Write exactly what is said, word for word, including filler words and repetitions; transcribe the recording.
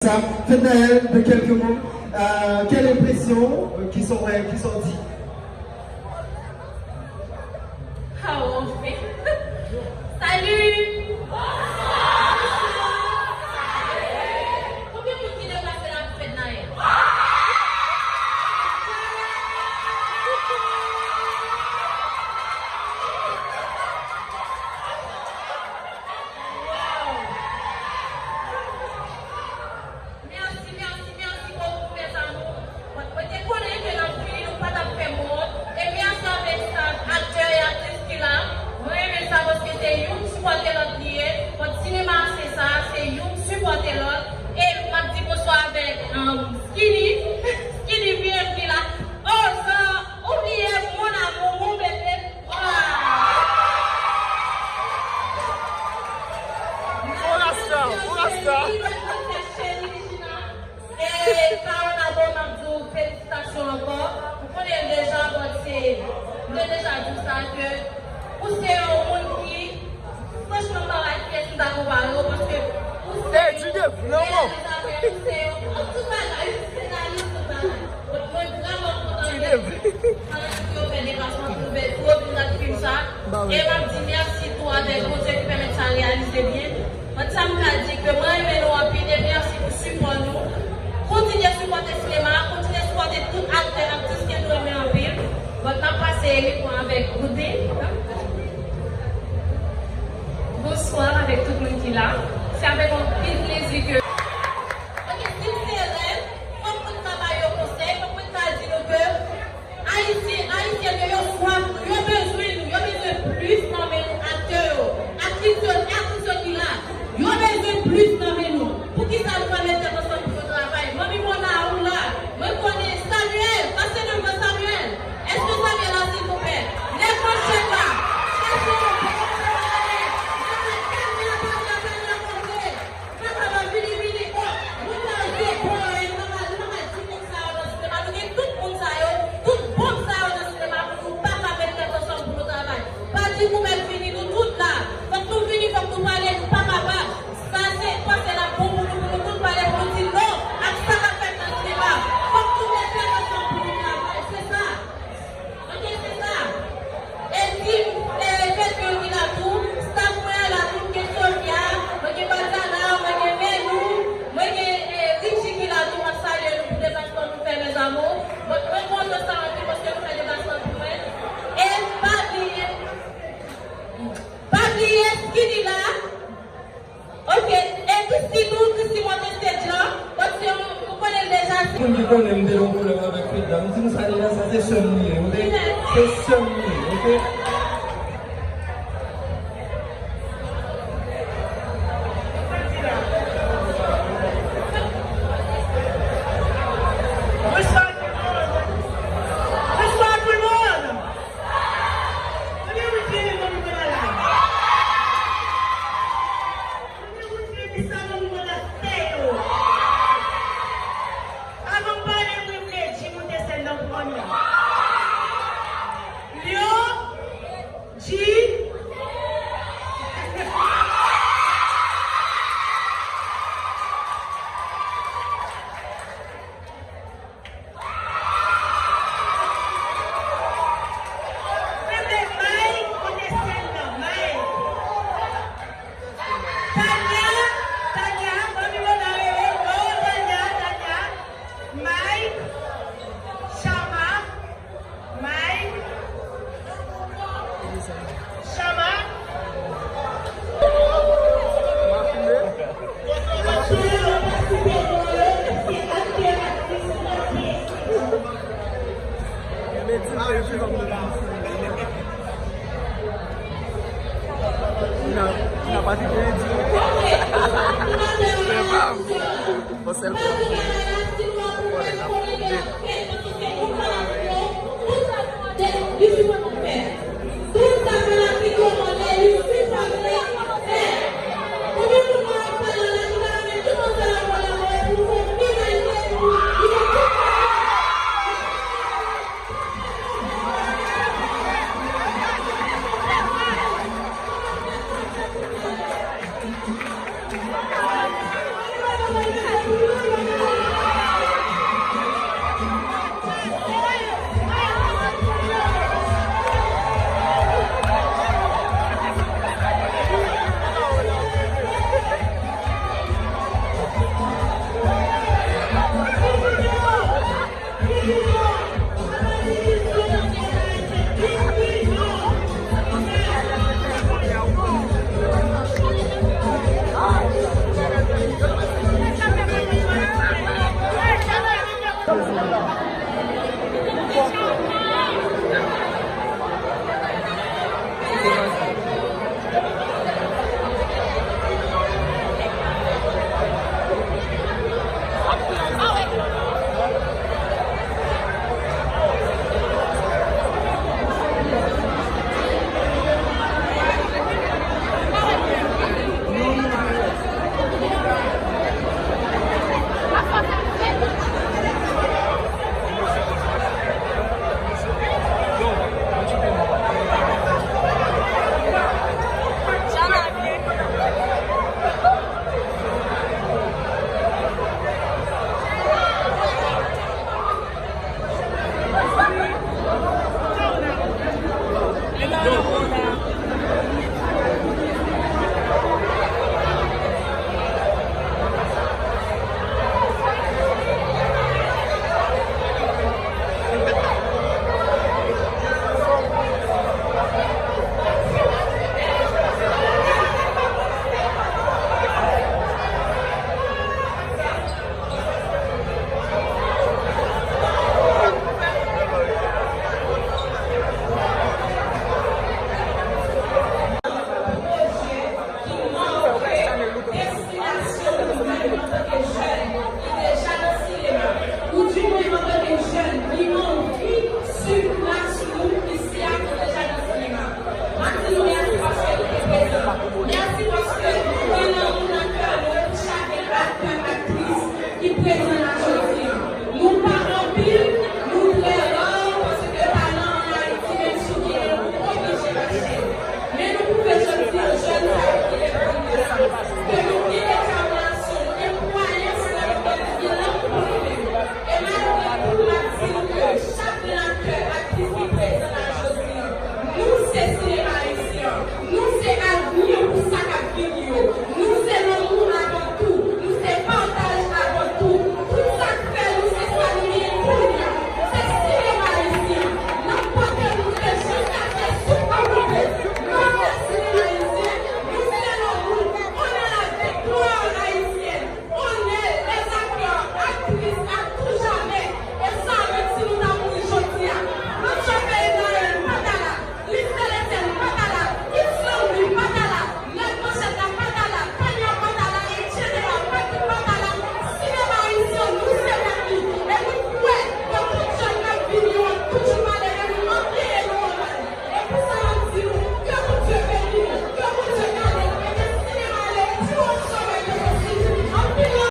Ça, faites Naël de quelques mots. Euh, quelle impression, euh, qui sont, ouais, qui sont dit? Ah, on fait. Salut! Bonsoir! Konbyen moun ki deplase la pou fèt Naël? Wow! Mèsi, mèsi, mèsi bokou, mes amours. Mwen, mwen te konnen ke nan fini, nou pa t ap fè m wont. E mèsi avèk staff, aktè e aktris ki la. Mwen renmen sa paske se youn sipòte lòt li ye. Bon, sinema a se sa, se youn sipòte lòt. E m ap di bonswa avèk, um, Skinny, Skinny V M ki la. Ozan, oubliye mon amour, mon bébé. Fò rasta, fò rasta. E Carole Nabo, m ap di w felisitasyon ankò. Ou konnen deja, bon, se, m te deja di w sa ke ou se yon moun ki, franchman, m pa wè ak kiyès m ta konpare w, paske ou se yon reyalizatè, ou se yon, tout bagay, senaris, tout bagay. Donk, mwen vrèman kontan de sa, yo fè deplasman pou vin, pou yo vin gade fim sa. E m ap di mèsi tou avèk Bondye ki pèmèt sa reyalize byen. Mwen, sa m ka di ke mwen renmen nou anpil e mèsi pou sipò nou. Kontinye sipòte sinema a, kontinye sipòte tout aktè, aktris ke nou renmen anpil. Bon, n ap pase mikwo avèk Goodin. Bonswa avèk tout moun ki la. Se avèk anpil plezi ke Ok, si m se rèv, fòk mwen ka ba yo konsèy, fòk mwen ka di nou ke Ayisyen, Ayisyèn yo, yo swaf nou, yo bezwen nou, yo bezwen plis nan men nou, aktè yo, aktris yo, aktris yo ki la, yo bezwen plis nan men nou. Poukisa nou pa met tèt ansanm pou nou travay? Manmi Mona, ou la? Mwen konnen Samuel, pase nan men Samuel. Èske Samuel la, silvouplè? Lè pran chèk la. Chèche yon bon travay. Travay, travay, travay, travay, travay. Pa kapab vini, vini, o, nou pa se bon, e nou pa ka, nou pa ka di nèg sa yo nan sinema. Nou gen tout moun sa yo, tout bonm sa yo nan sinema pou nou pa ka met tèt ansanm pou nou travay. Pa di nou mèt vini, nou tout la. Fòk nou vini, fòk nou pale, nou pa kapab. Sa se panse l ap bon pou nou, pou nou tout pale, pou nou di non ak sa k ap fèt nan sinema. Fòk nou met tèt ansanm pou nou travay. Se sa. Ok, se sa. E tim, e, Fedyo ki la tou, staff mwen an la tou, mwen gen Sofia, mwen gen Batala, mwen gen Melou, mwen gen, e, Richie ki la tou, m ap salye nou pou deplasman nou fè, mes amours. Bon, mwen kontan sa anpil paske nou fè deplasman pou mwen. E pa bliye, pa bliye Skinny la. Ok, e Christy tou, Christy monte stage lan. Bon, se yon, ou konnen l deja, se moun ki konnen m te gen yon pwoblèm avèk Fedna. M di nou sa deja, sa se sè m li ye, ok? Se sè m li ye, ok? Bonswa tout moun. Bonswa tout moun. Kote moun ki renmen moun ki la? Kote moun ki renmen sa moun manda fè yo? Avan m pale, mwen vle di moute sèn nan pou manmi. Lyon, G. Mete Mike kote sèn nan, Mike. Tanya, Tanya, manmi Mona rele, non, Tanya, Tanya. Mike, Shama, Mike, Shama.